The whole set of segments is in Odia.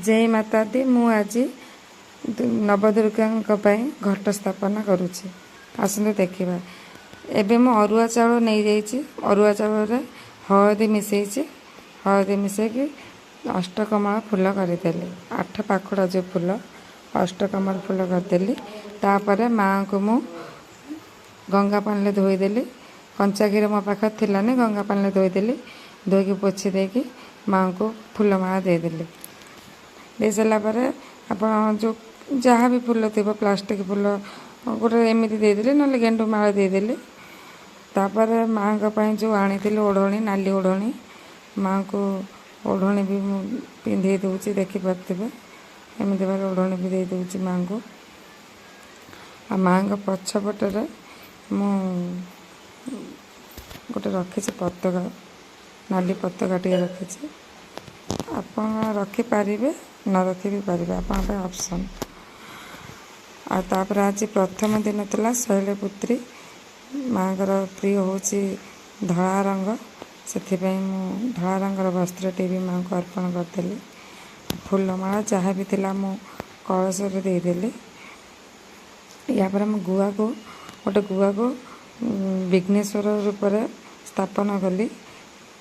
ଜୟ ମାତାଦି। ମୁଁ ଆଜି ନବଦୁର୍ଗାଙ୍କ ପାଇଁ ଘଟ ସ୍ଥାପନା କରୁଛି, ଆସନ୍ତୁ ଦେଖିବା। ଏବେ ମୁଁ ଅରୁଆ ଚାଉଳ ନେଇଯାଇଛି। ଅରୁଆ ଚାଉଳରେ ହଳଦୀ ମିଶାଇଛି। ହଳଦୀ ମିଶାଇକି ଅଷ୍ଟକମଳ ଫୁଲ କରିଦେଲି। ଆଠ ପାଖୁଡ଼ା ଯେଉଁ ଫୁଲ, ଅଷ୍ଟକମଳ ଫୁଲ କରିଦେଲି। ତାପରେ ମାଆଙ୍କୁ ମୁଁ ଗଙ୍ଗା ପାଣିରେ ଧୋଇଦେଲି। କଞ୍ଚା କ୍ଷୀର ମୋ ପାଖରେ ଥିଲାନି, ଗଙ୍ଗା ପାଣିରେ ଧୋଇଦେଲି। ଧୋଇକି ପୋଛି ଦେଇକି ମାଆଙ୍କୁ ଫୁଲମାଳ ଦେଇଦେଲି। ଦେଇସାରିଲା ପରେ ଆପଣ ଯେଉଁ ଯାହା ବି ଫୁଲ ଥିବ, ପ୍ଲାଷ୍ଟିକ୍ ଫୁଲ ଗୋଟେ ଏମିତି ଦେଇଦେଲି, ନହେଲେ ଗେଣ୍ଡୁ ମାଳ ଦେଇଦେଲି। ତାପରେ ମାଆଙ୍କ ପାଇଁ ଯେଉଁ ଆଣିଥିଲି ଓଢ଼ଣୀ, ନାଲି ଓଢ଼ଣୀ, ମାଆଙ୍କୁ ଓଢ଼ଣୀ ବି ମୁଁ ପିନ୍ଧେଇ ଦେଉଛି। ଦେଖିପାରୁଥିବେ, ଏମିତି ଭାବରେ ଓଢ଼ଣୀ ବି ଦେଇ ଦେଉଛି ମାଆଙ୍କୁ। ଆଉ ମାଆଙ୍କ ପଛପଟରେ ମୁଁ ଗୋଟେ ରଖିଛି ପତାକା, ନାଲି ପତାକା ଟିକେ ରଖିଛି। ଆପଣ ରଖିପାରିବେ, ନ ରଖି ବି ପାରିବେ, ଆପଣଙ୍କ ପାଇଁ ଅପସନ୍। ଆଉ ତାପରେ ଆଜି ପ୍ରଥମ ଦିନ ଥିଲା ଶୈଳପୁତ୍ରୀ। ମାଆଙ୍କର ପ୍ରିୟ ହେଉଛି ଧଳା ରଙ୍ଗ, ସେଥିପାଇଁ ମୁଁ ଧଳା ରଙ୍ଗର ବସ୍ତ୍ରଟି ବି ମାଆଙ୍କୁ ଅର୍ପଣ କରିଦେଲି। ଫୁଲମାଳ ଯାହା ବି ଥିଲା ମୁଁ କଳସରେ ଦେଇଦେଲି। ୟାପରେ ମୁଁ ଗୁଆକୁ, ଗୋଟେ ଗୁଆକୁ ବିଘ୍ନେଶ୍ୱର ରୂପରେ ସ୍ଥାପନ କଲି।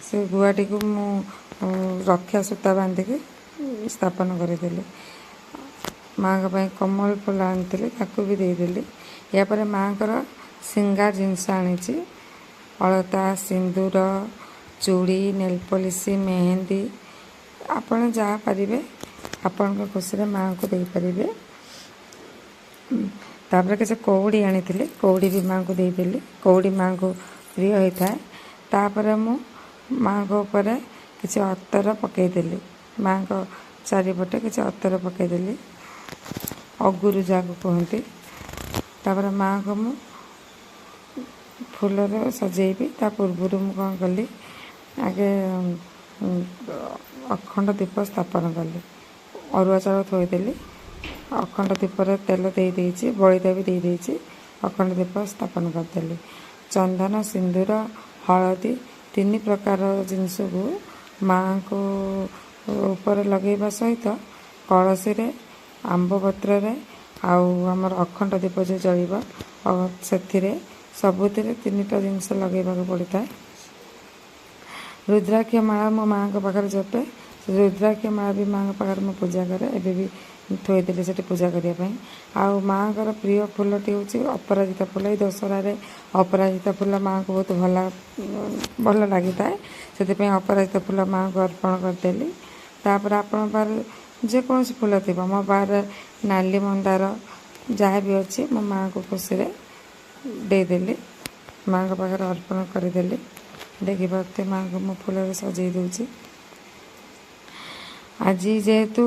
ସେ ଗୁଆଟିକୁ ମୁଁ ରକ୍ଷା ସୂତା ବାନ୍ଧିକି ସ୍ଥାପନ କରିଦେଲି। ମାଆଙ୍କ ପାଇଁ କମଳ ଫୁଲ ଆଣିଥିଲି, ତାକୁ ବି ଦେଇଦେଲି। ୟାପରେ ମାଆଙ୍କର ସିଙ୍ଗାର ଜିନିଷ ଆଣିଛି, ଅଳତା, ସିନ୍ଦୁର, ଚୁଡ଼ି, ନେଲପଲିସି, ମେହେନ୍ଦି। ଆପଣ ଯାହା ପାରିବେ ଆପଣଙ୍କ ଖୁସିରେ ମାଆଙ୍କୁ ଦେଇପାରିବେ। ତାପରେ କିଛି କଉଡ଼ି ଆଣିଥିଲି, କଉଡ଼ି ବି ମାଆଙ୍କୁ ଦେଇଦେଲି। କଉଡ଼ି ମାଆଙ୍କୁ ପ୍ରିୟ ହୋଇଥାଏ। ତାପରେ ମୁଁ ମାଆଙ୍କ ଉପରେ କିଛି ଅତର ପକାଇଦେଲି। ମାଆଙ୍କ ଚାରିପଟେ କିଛି ଅତର ପକାଇଦେଲି, ଅଗୁରୁ ଯାହାକୁ କୁହନ୍ତି। ତାପରେ ମାଆଙ୍କୁ ମୁଁ ଫୁଲରେ ସଜେଇବି। ତା ପୂର୍ବରୁ ମୁଁ କ'ଣ କଲି? ଆଗେ ଅଖଣ୍ଡ ଦୀପ ସ୍ଥାପନ କଲି। ଅରୁଆ ଚାଉଳ ଥୋଇଦେଲି, ଅଖଣ୍ଡ ଦୀପରେ ତେଲ ଦେଇ ଦେଇଛି, ବଳିତା ବି ଦେଇ ଦେଇଛି। ଅଖଣ୍ଡ ଦୀପ ସ୍ଥାପନ କରିଦେଲି। ଚନ୍ଦନ, ସିନ୍ଦୁର, ହଳଦୀ ତିନି ପ୍ରକାର ଜିନିଷକୁ ମାଆଙ୍କୁ ଉପରେ ଲଗାଇବା ସହିତ କଳସୀରେ, ଆମ୍ବ ପତ୍ରରେ ଆଉ ଆମର ଅଖଣ୍ଡ ଦୀପ ଯେଉଁ ଜଳିବ ସେଥିରେ, ସବୁଥିରେ ତିନିଟା ଜିନିଷ ଲଗାଇବାକୁ ପଡ଼ିଥାଏ। ରୁଦ୍ରାକ୍ଷ ମାଳା ମୋ ମାଆଙ୍କ ପାଖରେ ଜପେ, ସେ ରୁଦ୍ରାକ୍ଷ ମାଳା ବି ମାଆଙ୍କ ପାଖରେ ମୁଁ ପୂଜା କରେ। ଏବେ ବି ଥୋଇଦେଲି ସେଠି ପୂଜା କରିବା ପାଇଁ। ଆଉ ମାଆଙ୍କର ପ୍ରିୟ ଫୁଲଟି ହେଉଛି ଅପରାଜିତା ଫୁଲ। ଏଇ ଦଶହରାରେ ଅପରାଜିତା ଫୁଲ ମାଆଙ୍କୁ ବହୁତ ଭଲ ଭଲ ଲାଗିଥାଏ, ସେଥିପାଇଁ ଅପରାଜିତା ଫୁଲ ମାଆଙ୍କୁ ଅର୍ପଣ କରିଦେଲି। ତାପରେ ଆପଣଙ୍କ ପାଖରେ ଯେକୌଣସି ଫୁଲ ଥିବ, ମୋ ପାଖରେ ନାଲି ମନ୍ଦାର ଯାହା ବି ଅଛି, ମୋ ମାଆଙ୍କୁ ଖୁସିରେ ଦେଇଦେଲି, ମାଆଙ୍କ ପାଖରେ ଅର୍ପଣ କରିଦେଲି। ଦେଖିପାରୁଥିବେ, ମାଆଙ୍କୁ ମୁଁ ଫୁଲରେ ସଜେଇ ଦେଉଛି। ଆଜି ଯେହେତୁ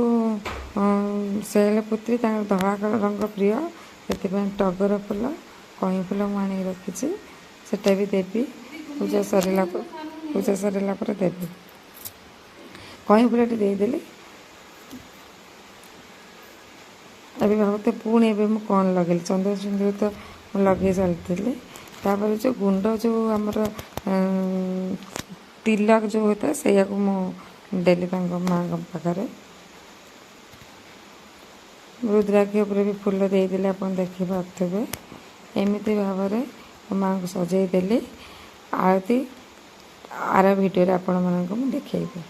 ଶୈଳପୁତ୍ରୀ, ତାଙ୍କର ଧଳା ରଙ୍ଗ ପ୍ରିୟ, ସେଥିପାଇଁ ଟଗର ଫୁଲ, କଇଁ ଫୁଲ ମୁଁ ଆଣିକି ରଖିଛି। ସେଟା ବି ଦେବି, ପୂଜା ସରିଲା ପରେ ଦେବି। କଇଁ ଫୁଲଟି ଦେଇଦେଲି। ଏବେ ଭାବୁଥିବେ ପୁଣି ଏବେ ମୁଁ କ'ଣ ଲଗେଇଲି? ଚନ୍ଦନ ସିନ୍ଦୁର ତ ମୁଁ ଲଗେଇ ଚାଲିଥିଲି। ତାପରେ ଯେଉଁ ଗୁଣ୍ଡ, ଯେଉଁ ଆମର ତିଲକ ଯେଉଁ ହୋଇଥାଏ, ସେଇଆକୁ ମୁଁ ଦେଲି ତାଙ୍କ ମାଆଙ୍କ ପାଖରେ। ରୁଦ୍ରାକ୍ଷ ଉପରେ ବି ଫୁଲ ଦେଇଦେଲି, ଆପଣ ଦେଖିପାରୁଥିବେ। ଏମିତି ଭାବରେ ମାଆଙ୍କୁ ସଜେଇ ଦେଲି। ଆଳତି ଆର ଭିଡ଼ିଓରେ ଆପଣମାନଙ୍କୁ ମୁଁ ଦେଖେଇବି।